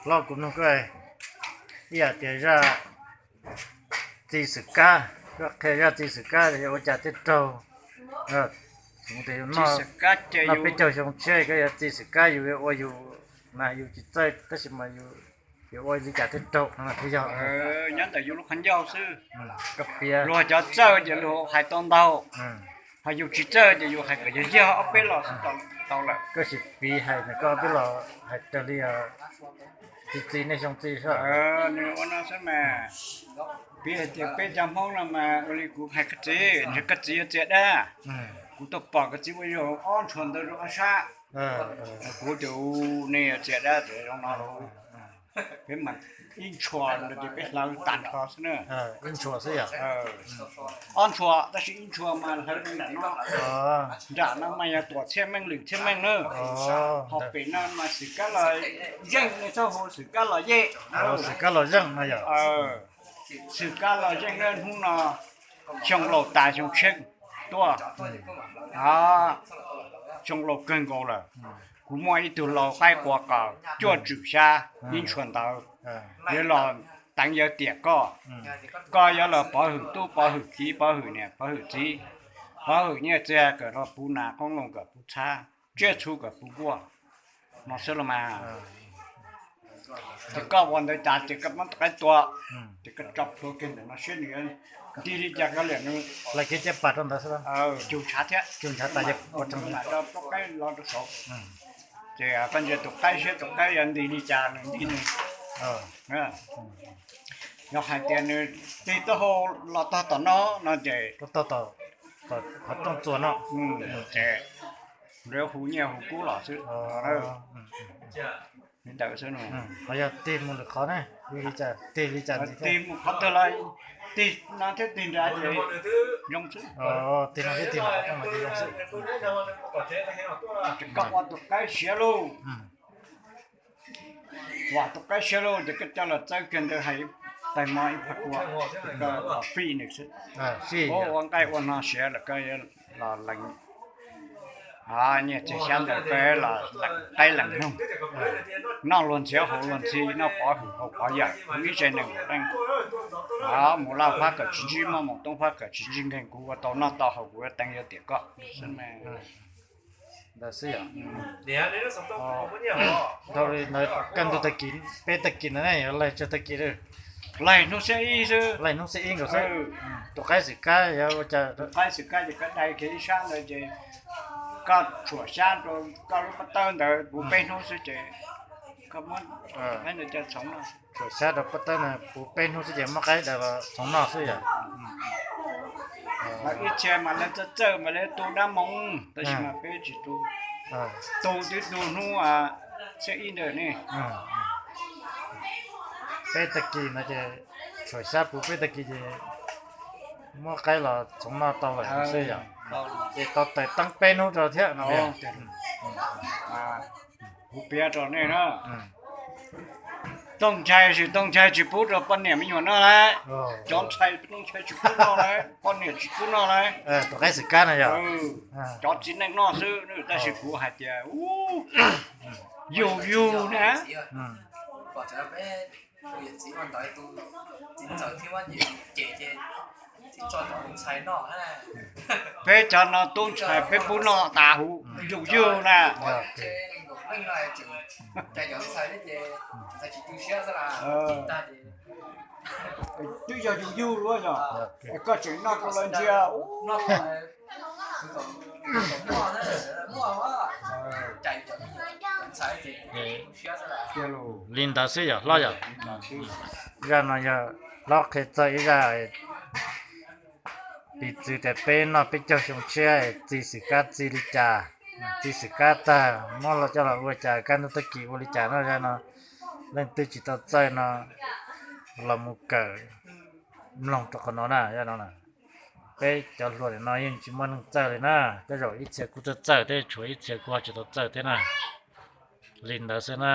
Hlob, kuv nug koj ib yam tias zaj txi xwm kab, koj qhia zaj txi xwm kab yuav ua cas thiaj raug, noj peb caug xyoo tshiab koj yuav txi xwm kab yus yuav ua yus mas yus tsis txawj tab sis mas yus yuav ua li cas thiaj raug no thiaj yog. Nyob ntawm yus lub qhov ncauj xwb. Luag cov txawj ces luag hais tau ntau, ho yus tsis txawj ces yus hais kom yog yog ob peb los xwb tau lawm. Koj sim piv hais nws koj ob peb los hais raws li txi txi nej xyoo txi xwb. Nws ua no xwb mas, piv hais tias peb cov Hmoob no mas ua li kuv hais koj txiv, ntshe koj txiv yuav txias dab. Kuv tuaj pom koj txiv ua yog ob ntshua ntawd rau ob sab. Kuv tias nej yuav txias dab txias zoo no lauj. Peb mas ib ntshua ntawd ces peb hlawv tag nrho xwb na. Ib ntshua xwb yom. Ob ntshua tab sis ib ntshua mas hlawv nram no, nram no mas yog tuam txhiaj meej lwm txhiaj meej na. Ho pem no mas xwm kab los zeej, nej txhob hu xwm kab los yej. Xwm kab los zeej no yom. Xwm kab los zeej na, hnub no xyoo laus tas xyoo tshiab tuaj, xyoo laus kawg nkaus lawm. Kuv muaj ib tug lau qaib qua qas cuaj tswm xyab ib ntshua ntawd, yuav los teev yawg tiam koj. Koj yuav los pov hwm tub pov hwm kiv pov hwm niam pov hwm txiv, pov hwm nyiaj txiag kom los puv nas qoob loo kom puv txhab, tsiaj txhu kom puv nkuaj no xwb los mas. Ces koj ua ntawd tas ces koj muab tus qaib tua, ces koj tso plhuav kiag ntawm no saib nws nti li cas koj liam nws. Lais kiag caj pas rau ntawd xwb. Cug ntshav thiab, cug ntshav tas ces ua rau ntawd, rau plaub qaib los rau saud. Ces koj ntsia tus qaib saib tus qaib yuav nti li cas nws nti nws. Yog hais tias nws tig taub hau los tog tom no no ces qhov rooj txuas no ces lawv hu nyiaj hu kub los xwb. Li ntawd xwb. Qhov yog tig mus lwm qhov ne, tig li cas tig mus qhov twg los tig no thiab tig nrad ces zoo xwb. Tig no thiab tig nrad ces zoo xwb. Ces koj ua tus qaib siav lauj, ua tus qaib siav lauj ces koj coj los txawb kiag ntawd hais tais mov ib pha kua, koj fij nws xwb. Ua nqaij ua no siav lawm koj los lees nyiaj txiag xyab ntawd koj los lees qaib lees noog, noj luag ntxhiav haus luag ntxhi, noj pov hwm haus pov yawm, ib tse neeg leej. Mus laj phab kom tsis ntsib mob, mus toob phab kom tsis ntsib nkeeg, kuv ua tau noj tau haus kuv yuav teev yuav tiam koj xwb. Ntawd xwb yom. Dhau li ntawd kaj ntug tag kis, peb tag kis ntawd ne, yog laig tsawg tag kis lawm? Laig hnub xiab ib xwb. Laig hnub xiab ib nkaus xwb. Tus qaib xwm kab yog ua cas? Tus qaib xwm kab ces koj dai kiag ib sab ntawd ces koj tshuam xyab rau koj lub pob tawb ntawd puv peb hnub xwb ces koj muab qaib ntawd coj txhoov noj. Tshuam xyab rau pob tawb ntawd puv peb hnub xwb ces muab qaib daws los txhoov noj xwb yom. Ib txhia mas lawv txawj txawj mas lawv tu dab moos tab sis mas peb tsis tu. Tu twb tu hnub xiab ib ntawd ne. Peb tag kis no ces tshuam xyab puv peb tag kis ces muab qaib los txhoov noj tau lawm xwb yom. Ces tau tawm teeb peb hnub rau thiab no. Kuv piav rau nej na, Tooj Nchai, Tooj Nchai tsis pub rau poj niam me nyuam noj lawm, cov ntxhais Tooj Nchai tsis pub noj lawm, poj niam tsis pub noj lawm. Tus qaib xwm kab no yog cov txiv neej noj xwb, tab sis kuv hais tias yug yug na. Peb cov no tub ntxhais peb pub noj tas huv yug yug na. Twb yog yug yug luaj yog, koj tseem noj rau lawv ntsia. Li ntawd xwb yog hlob yog. Zaj no yog hlob qhia txog ib zaj piv txwv tias peb noj peb caug xyoo tshiab txi xwm kab txi li cas, txi xwm kab tag muab los coj los ua cas kaj ntug tag kis ua li cas no. Zaj no leej twg tsis tau txawj no los mus kawm mloog rau qhov no na. Zaj no peb cov hluas nim no yeej tsis muaj neeg txawj li na, tej zaum ib txhia kuj txawj txawj thiab tshuav ib txhia kuj ho tsis tau txawj thiab na. Li ntawd xwb na.